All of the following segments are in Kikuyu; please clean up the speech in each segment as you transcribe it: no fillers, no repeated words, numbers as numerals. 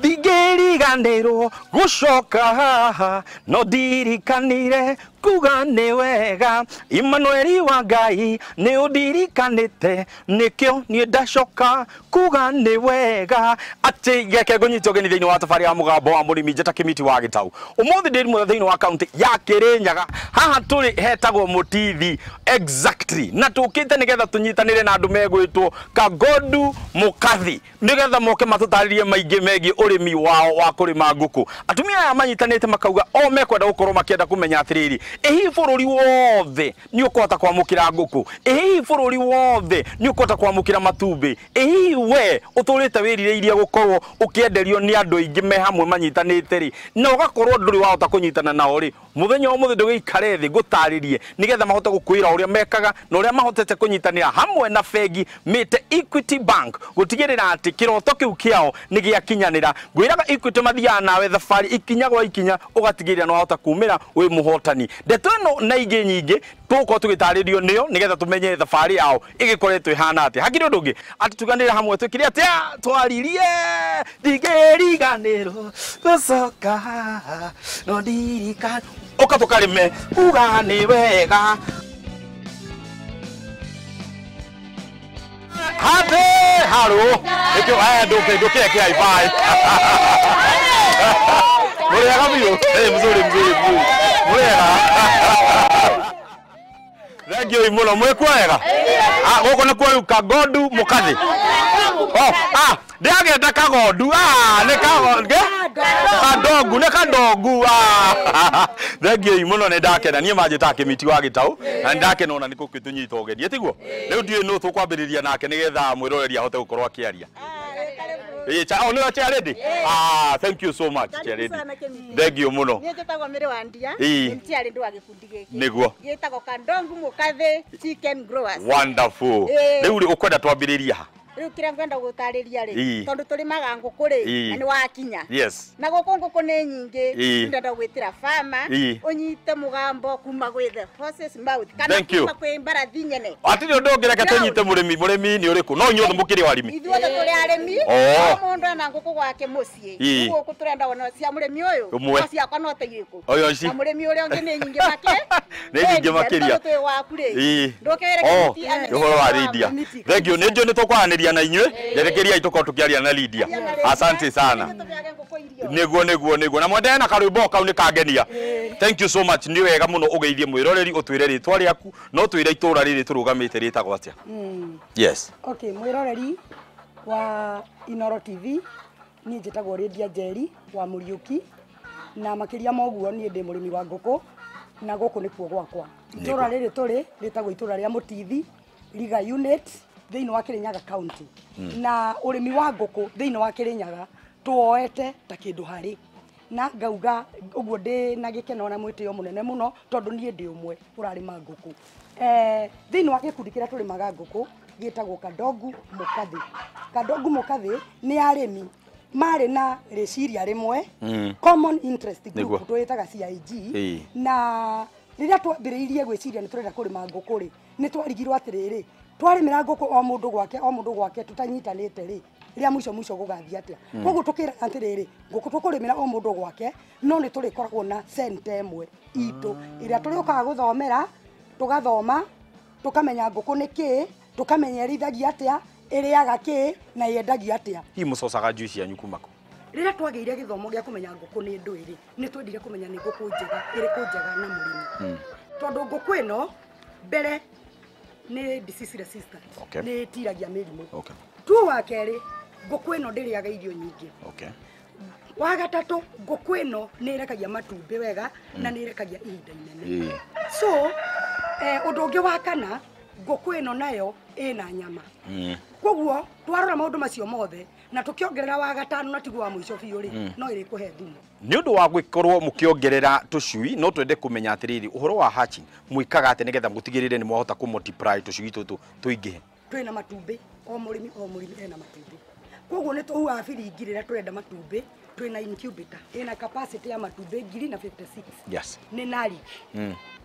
Ndingĩriganĩrwo gũcoka haha no ndirikanire kuga nĩ wega Immanueli wa Ngai nĩ ũndirikanĩte nĩkĩo niĩ ndacoka kuga nĩ wega atĩ geke ngũnyite ũgeni thĩinĩ wa thabarĩ ya mũgambo wa mũrĩmi njĩta Kĩmiti wa Gĩtau. Ũmũthĩ ndĩ mũthenya thĩinĩ wa kaunti ya Kĩrĩnyaga. Haha tũrĩ hetagwo Mũtithi exactly na tũkĩte nĩgetha tũnyitanĩre na andũ megwĩtwo Kagondu Mũkathi nĩgetha moke matũtarĩrie maingĩ megiĩ ũrĩmi wao wa kũrĩma ngũkũ. Atumia aya manyitanĩte makauga o mekwenda gũkorwo makĩenda kũmenya atĩrĩrĩ, ĩ hihi bũrũri wothe nĩ ũkũhota kwamũkĩra ngũkũ? Ĩ hihi bũrũri wothe nĩ ũkũhota kwamũkĩra matumbĩ? Ĩ hihi we ũtũrĩte wĩrirĩirie gũkorwo ũkĩenderio nĩ andũ aingĩ me hamwe manyitanĩte rĩ, na ũgakorwo ndũrĩ wahota kũnyitana nao rĩ, mũthenya ũmũthĩ ndũgĩikare thĩ ngũtarĩrie nĩgetha mahote gũkwĩra ũrĩa mekaga na ũrĩa mahotete kũnyitanĩra hamwe na bengi mĩte Equity Bank gũtigĩrĩra atĩ kĩroto kĩu kĩao nĩ gĩakinyanĩra. Ngwĩraga Equity mathiaga nawe thabarĩ ikinya gwa ikinya ũgatigĩrĩra nĩ wahota kumĩra wĩ mũhotani. Ndeto ĩno na ingĩ nyingĩ tũgũkorwo tũgĩtarĩrio nĩo nĩgetha tũmenye thabarĩ yao ĩgĩkoretwo ĩhana atĩa. Hakĩrĩ ũndũ ũngĩ atĩ tuganĩre hamwe twĩkire atĩa twaririe ndingĩriganĩrwo gũcoka haha no ndirikana ũka tũkarĩme uga nĩ wega. Happy haro nĩkĩo aya ndũke ndũke kĩa ibai mũrĩega biũ. Mzuri mzuri mzuri mũrĩega. Thank you mũno. Mwĩkuo wega? Gũkũ nĩkuo rĩu Kagondu Mũkathi. Oh, ndĩragĩta Kagondu. Nĩ Kadongu, nĩ Kadongu. Thank you mũno nĩ ndakena. Niĩ manjĩtaga Kĩmiti wa Gĩtau na nĩ ndakena ona nĩ gũkĩtũnyita ũgeni, tiguo? Rĩu ndiũĩ nũ tũkwambĩrĩria nake nĩgetha mwĩroreri ahote gũkorwo akĩaria. Oh, nĩwe chair lady? Thank you so much, chair lady. Thank you mũno. Niĩ njĩtagwo Mary wa Ndia, nĩ chair lady wa gĩkundi gĩkĩ. Nĩguo. Gĩtagwo Kandongu Mũkathi Chicken Growers. Wonderful. Rĩu rĩ ũkwenda twambĩrĩria ha? Rĩu kĩrĩa ngwenda gũtarĩria rĩ, tondũ tũrĩmaga ngũkũ rĩ, na nĩ wakinya. Yes. Na gũkũ ngũkũ nĩ nyingĩ, ndĩrenda gwĩtĩra farmer, ũnyite mũgambo kuma gwĩ the horse's mouth, kana kuma kwĩ mbarathi nyene. Hatirĩ ũndũ ũngĩ reke tũnyite mũrĩmi, mũrĩmi nĩ ũrĩkũ? No inyuothe mũkĩrĩ arĩmi. Ithuothe tũrĩ arĩmi. O mũndũ ena ngũkũ gwake mũciĩ. Rĩu gũkũ tũrenda wona cia mũrĩmi ũyũ, no ciakwa no ta irĩkũ. Na mũrĩmi ũrĩa ũngĩ nĩ nyingĩ makĩria. Nĩ nyingĩ makĩria. Tondũ twĩ waku rĩ. Ndũkĩwĩre Kĩmiti. Ũhoro wa Lydia. Thank you. Nĩ njũĩ nĩ tũkwaranĩria na inyuĩ. Njerekeria tũkorwo tũkĩaria na Lydia. Asante sana. Nĩguo nĩguo nĩguo. Na mwendee na karwĩmbo kau nĩ kangenia. Thank you so much. Nĩ wega mũno ũgeithie mwĩroreri ũtwĩre rĩtwa rĩaku no twĩre itũra rĩrĩ tũrũgamĩte rĩtagwo atĩa. Yes. Okay, mwĩroreri wa Inoro TV, niĩ njĩtagwo Lydia Njeri wa Mũriũki na makĩria ma ũguo niĩ ndĩ mũrĩmi wa ngũkũ na gũkũ nĩkuo gwakwa. Itũra rĩrĩ tũrĩ rĩtagwo itũra rĩa Mũtithi, Riga unit thĩinĩ wa Kĩrĩnyaga county. Na ũrĩmi wa ngũkũ thĩinĩ wa Kĩrĩnyaga tuoete ta kĩndũ harĩ na ngauga ũguo ndĩ na gĩkeno na mwĩtĩo mũnene mũno tondũ niĩ ndĩ ũmwe ũrarĩma ngũkũ. Thĩinĩ wa gĩkundi kĩrĩa tũrĩmaga ngũkũ gĩtagwo Kandongu Mũkathi. Kandongu Mũkathi nĩ arĩmi marĩ na rĩciria rĩmwe, common interest group twĩtaga CIG. Na rĩrĩa twambĩrĩirie gwĩciria nĩ tũrenda kũrĩma ngũkũ rĩ, nĩ twarigirwo atĩrĩrĩ, twarĩmĩra ngũkũ o mũndũ gwake o mũndũ gwake tũtanyitanĩte rĩ, rĩa mũico mũico gũgathiĩ atĩa? Koguo tũkĩraga atĩrĩrĩ, ngũkũ tũkũrĩmĩra o mũndũ gwake no nĩ tũrĩkoragwo na center ĩmwe itũ ĩrĩa tũrĩũkaga gũthomera, tũgathoma, tũkamenya ngũkũ nĩ kĩĩ, tũkamenya ĩrĩithagia atĩa, ĩrĩaga kĩĩ na yendagia atĩa. Hihi mũcocaga njui cianyu kuma kũ? Rĩrĩa twagĩire gĩthomo gĩa kũmenya ngũkũ nĩ ndũ ĩrĩ, nĩ twendire kũmenya nĩ ngũkũ njega ĩrĩkũ njega na mũrĩmi. Tondũ ngũkũ ĩno mbere nĩ disease resistant, nĩ ĩtiragia mĩrimũ. Tu wa kerĩ, ngũkũ ĩno ndĩrĩaga irio nyingĩ. Wa gatatũ, ngũkũ ĩno nĩ ĩrekagia matumbĩ wega na nĩ ĩrekagia ihinda inene. So ũndũ ũngĩ wa kana, ngũkũ ĩno nayo ĩna nyama. Koguo twarora maũndũ macio mothe na tũkĩongerera wa gatano na tiguo wa mũico biũ rĩ, no ĩrĩkũhe thumu. Nĩ ũndũ wa gwĩkorwo mũkĩongerera tũcui, no twende kũmenya atĩrĩrĩ, ũhoro wa hatching mwĩkaga atĩa nĩgetha mũtigĩrĩre nĩ mwahota kũ multiply tũcui tũtũ tũingĩhe? Twĩna matumbĩ, o mũrĩmi o mũrĩmi ena matumbĩ. Koguo nĩ tũhuhaga biringi rĩrĩa tũrenda matumbĩ, twĩna incubator ĩna capacity ya matumbĩ 1056. Yes. Nĩ nari.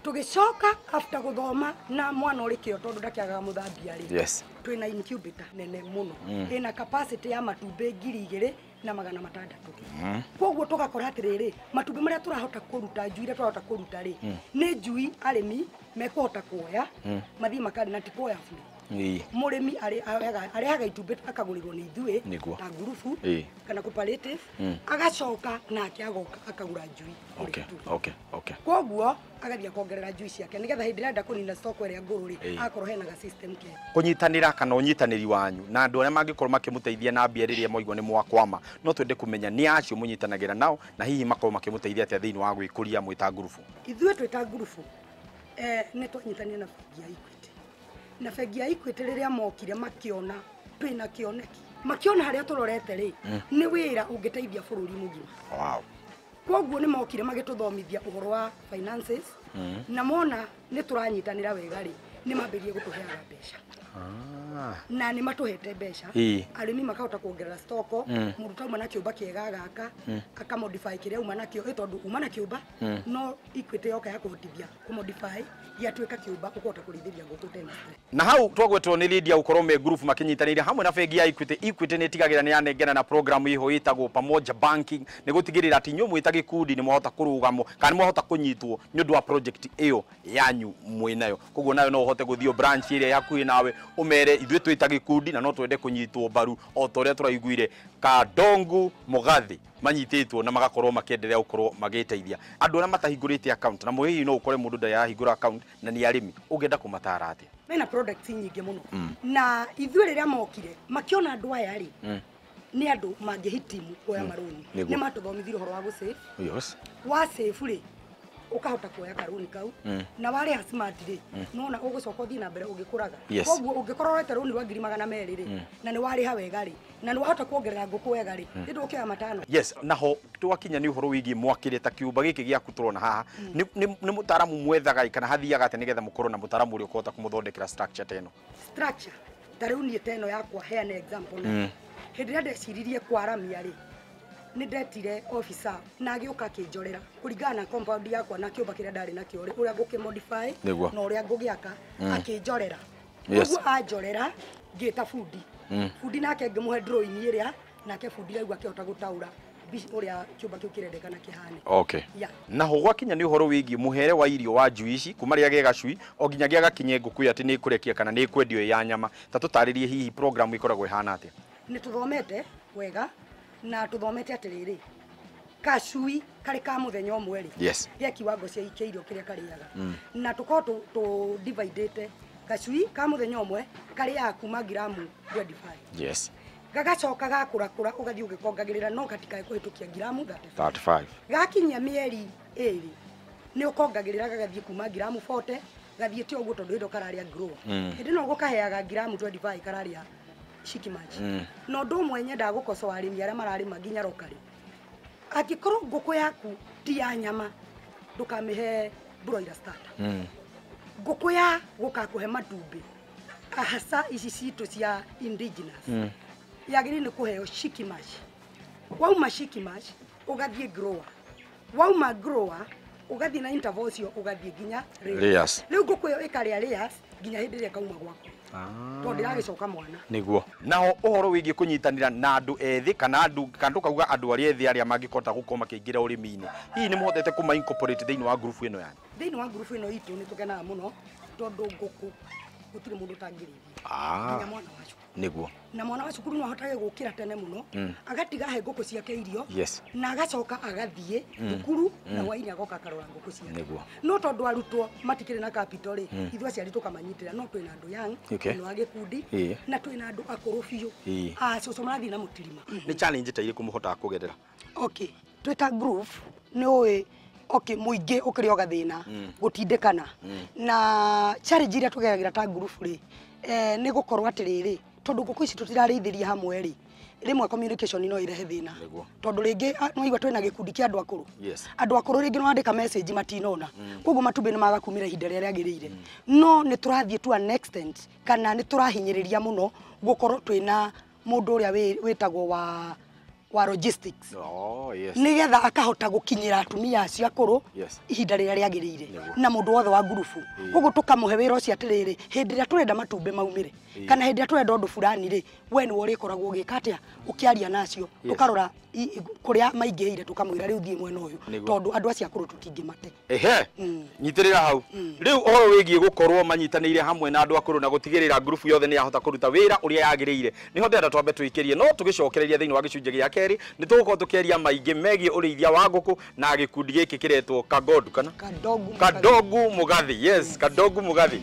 Tũgĩcoka after gũthoma na mwana ũrĩ kĩo tondũ ndakĩagaga mũthambia rĩ. Yes. Twĩna incubator nene mũno ĩna capacity ya matumbĩ 2600. Koguo tũgakora atĩrĩrĩ, matumbĩ marĩa tũrahota kũruta, njui iria tũrahota kũruta rĩ, nĩ njui arĩmi mekũhota kuoya mathiĩ makarĩ na ti kuoya bure. Mũrĩmi arehaga itumbĩ akagũrĩrwo nĩ ithuĩ ta ngurubu kana cooperative, agacoka nake agoka akagũra njui. Okay. Koguo agathiĩ akongerera njui ciake nĩgetha hĩndĩ ĩrĩa enda kũnina stock ĩrĩa ngũrũ rĩ, akorwo hena ga system ke. Kũnyitanĩra kana ũnyitanĩri wanyu na andũ arĩa mangĩkorwo makĩmũteithia na mbia rĩrĩa mwaigua nĩ mwakwama, no twende kũmenya nĩ acio mũnyitanagĩra nao na hihi makorwo makĩmũteithia atĩa thĩinĩ wa gwĩkũria mwĩ ta ngurubu. Ithuĩ twĩ ta ngurubu nĩ twanyitanĩra na bengi ya Equity. Na bengi ya Equity rĩrĩa mokire makĩona twĩna kĩoneki, makĩona harĩa tũrorete rĩ, nĩ wĩra ũngĩteithia bũrũri mũgima. Wow. Koguo nĩ mokire magĩtũthomithia ũhoro wa finances, na mona nĩ tũranyitanĩra wega rĩ, nĩ mambĩrĩrie gũtũheaga mbeca. Na nĩ matũhete mbeca, arĩmi makahota kuongerera stoko, mũndũ tauma na kĩũmba kĩega agaka, akamodify kĩrĩa uma nakĩo, tondũ uma na kĩũmba, no Equity yoka ya kũhotithia kũmodify gĩatuĩka kĩũmba ũkũhota kũrĩithĩria ngũkũ tena. Na hau twagwetwo nĩ Lydia gũkorwo me group makĩnyitanĩire hamwe na bengi ya Equity. Equity nĩ ĩtigagĩrĩra nĩ yanengera na program iho ĩtagwo Pamoja Banking nĩ gũtigĩrĩra atĩ inyuĩ mwĩ ta gĩkundi nĩ mwahota kũrũgamwo kana nĩ mwahota kũnyitwo nĩ ũndũ wa project ĩyo yanyu mwĩ nayo. Koguo nayo no ũhote gũthiĩ branch ĩrĩa hakuhĩ nawe ũmere ithuĩ twĩ ta gĩkundi na no twende kũnyitwo mbaru o ta ũrĩa tũraiguire Kandongu Mugathi manyitĩtwo na magakorwo makĩenderea gũkorwo magĩteithia andũ arĩa matahingũrĩte account. Na hihi no ũkore mũndũ ndarĩ arahingũra account na nĩ arĩmi, ũngĩenda kũmatara atĩa? Mena products nyingĩ mũno, na ithuĩ rĩrĩa mokire makĩona andũ aya rĩ, nĩ andũ mangĩhitimu kuoya marũni, nĩ matũthomithirie ũhoro wa gũsave. Yes. Wa save rĩ, ũkahota kuoya karũni kau, na warĩha smart rĩ, nona ũgũcoka ũthiĩ na mbere ũgĩkũraga. Koguo ũngĩkorwo woete rũni rwa 200,000 rĩ, na nĩ warĩha wega rĩ, na nĩ wahota kuongerera ngũkũ wega rĩ, nĩ ndũkĩoya 5. Yes, naho twakinya nĩ ũhoro wĩgiĩ mwakĩre ta kĩũmba gĩkĩ gĩaku tũrona haha, nĩ mũtaaramu mwethaga kana hathiaga atĩa nĩgetha mũkorwo na mũtaaramu ũrĩa ũkũhota kũmũthondekera structure ta ĩno? Structure ta rĩu niĩ ta ĩno yakwa, heane example. Hĩndĩ ĩrĩa ndeciririe kwaramia rĩ, nĩ ndetire officer na agĩũka akĩnjorera kũringana na compound yakwa na kĩũmba kĩrĩa ndarĩ nakĩo rĩ, ũrĩa ngũkĩmodify na ũrĩa ngũgĩaka, akĩnjorera. Koguo anjorera ngĩta bundi. Bundi nake ngĩmũhe drawing ĩrĩa, nake bundi rĩu akĩhota gũtaũra ũrĩa kĩũmba kĩu kĩrendekana kĩhane. Okay. Yeah. Naho gwakinya nĩ ũhoro wĩgiĩ mũhere wa irio wa njui ici kuma rĩrĩa gĩ gacui o nginya gĩa gakinye ngũkũ atĩ nĩ ĩkũrekia kana nĩ ĩkwendio ya nyama, ta tũtarĩrie hihi program ĩkoragwo ĩhana atĩa? Nĩ tũthomete wega na tũthomete atĩrĩrĩ, kacui karĩ ka mũthenya ũmwe rĩ, Yes. gĩa kiwango cia irio kĩrĩa karĩaga, na tũkorwo tũ dividĩte gacui ka mũthenya ũmwe karĩaga kuma ngiramu 25. Yes. Gagacoka gakũrakũra ũgathiĩ ũgĩkongagĩrĩra no gatikae kũhĩtũkia ngiramu 35. Gakinyia mĩeri 2 nĩ ũkongagĩrĩra gagathiĩ kuma ngiramu 40 gathiĩte ũguo tondũ hĩndĩ kararĩa grower. Hĩndĩ ĩno ũgũkaheaga ngiramu 25 kararĩa shikimaji. Na ũndũ ũmwe nyendaga gũkocoa arĩmi arĩa mararĩma nginya rokari, angĩkorwo ngũkũ yaku ti ya nyama ndũkamĩhe broiler starter. Ngũkũ ya gũkakũhe matumbĩ hasa ici citũ cia indigenous yagĩrĩire nĩ kũheo shikimash. Wauma shikimash ũgathiĩ grower, wauma grower ũgathiĩ na interval ũcio ũgathiĩ nginya layers. Rĩu ngũkũ ĩyo ĩkarĩa layers nginya hĩndĩ ĩrĩa ĩkauma gwaku, tondũ ndĩragĩcoka mwana. Nĩguo. Naho ũhoro wĩgiĩ kũnyitanĩra na andũ ethĩ kana andũ kana tũkauga andũ arĩa ethĩ arĩa mangĩkota gũkorwo makĩingĩra ũrĩmi-inĩ, hihi nĩ mũhotete kũma incorporate thĩinĩ wa ngurubu ĩno yanyu? Thĩinĩ wa ngurubu ĩno itũ nĩ tũkenaga mũno tondũ ngũkũ gũtirĩ mũndũ ũtangĩrĩithia, nginya mwana wa cukuru. Nĩguo. Na mwana wa cukuru no ahotage gũkĩra tene mũno, agatiga he ngũkũ ciake irio, Yes. na agacoka agathiĩ thukuru, na hwaĩ-inĩ agoka akarora ngũkũ ciake. Nĩguo. No tondũ arutwo matikĩrĩ na capital rĩ, ithuĩ aciari tũkamanyitĩra, no twĩna andũ young, Okay. twĩna a gĩkundi, na twĩna andũ akũrũ biũ. Cũcũ marathiĩ na mũtirima. Nĩ challenge ta irĩkũ mũhotaga kũgerera? Okay. Twĩ ta group nĩ ũĩ, okay, mũingĩ ũkĩrĩ o gathĩna gũtindĩkana. Na challenge iria tũgeragĩra ta group rĩ, nĩ gũkorwo atĩrĩrĩ, tondũ ngũkũ ici tũtirarĩithĩria hamwe rĩ, rĩmwe communication no irehe thĩna. Tondũ rĩngĩ nĩwaigua twĩna gĩkundi kĩa andũ akũrũ. Yes. Andũ akũrũ rĩngĩ nĩwandĩka message matinona. Koguo matumbĩ nĩ magakumĩra ihinda rĩrĩa rĩagĩrĩire. No nĩ tũrathiĩ to an extent kana nĩ tũrahinyĩrĩria mũno gũkorwo twĩna Mũndũ ũrĩa wĩtagwo wa logistics. Oh, yes. Nigetha akahota gukinyira atumia acio akũrũ ihinda rĩrĩa rĩagĩrĩire na mũndũ wothe wa ngurubu. Koguo tũkamũhe wĩra ũcio atĩrĩrĩ, hĩndĩ ĩrĩa tũrenda matumbĩ maumĩre kana hĩndĩ ĩrĩa tũrenda ũndũ fulani rĩ, we nĩwe ũrĩkoragwo ũgĩka atĩa, ũkĩaria nacio, tũkarora kũrĩa maingĩhĩire, tũkamwĩra rĩu thiĩ mwena ũyũ, tondũ andũ acio akũrũ tũtingĩmate. Ehe, nyitĩrĩra hau. Rĩu ũhoro wĩgiĩ gũkorwo manyitanĩire hamwe na andũ akũrũ na gũtigĩrĩra ngurubu yothe nĩ yahota kũruta wĩra ũrĩa yagĩrĩire, nĩho ndĩrenda twambe tũikĩrie, no tũgĩcokereria thĩinĩ wa gĩcunjĩ gĩa kerĩ nĩ tũgũkorwo tũkĩaria maingĩ megiĩ ũrĩithia wa ngũkũ na gĩkundi gĩkĩ kĩretwo Kagondu kana Kadogu. Kadogu Mugathi. Yes, Kadogu Mugathi.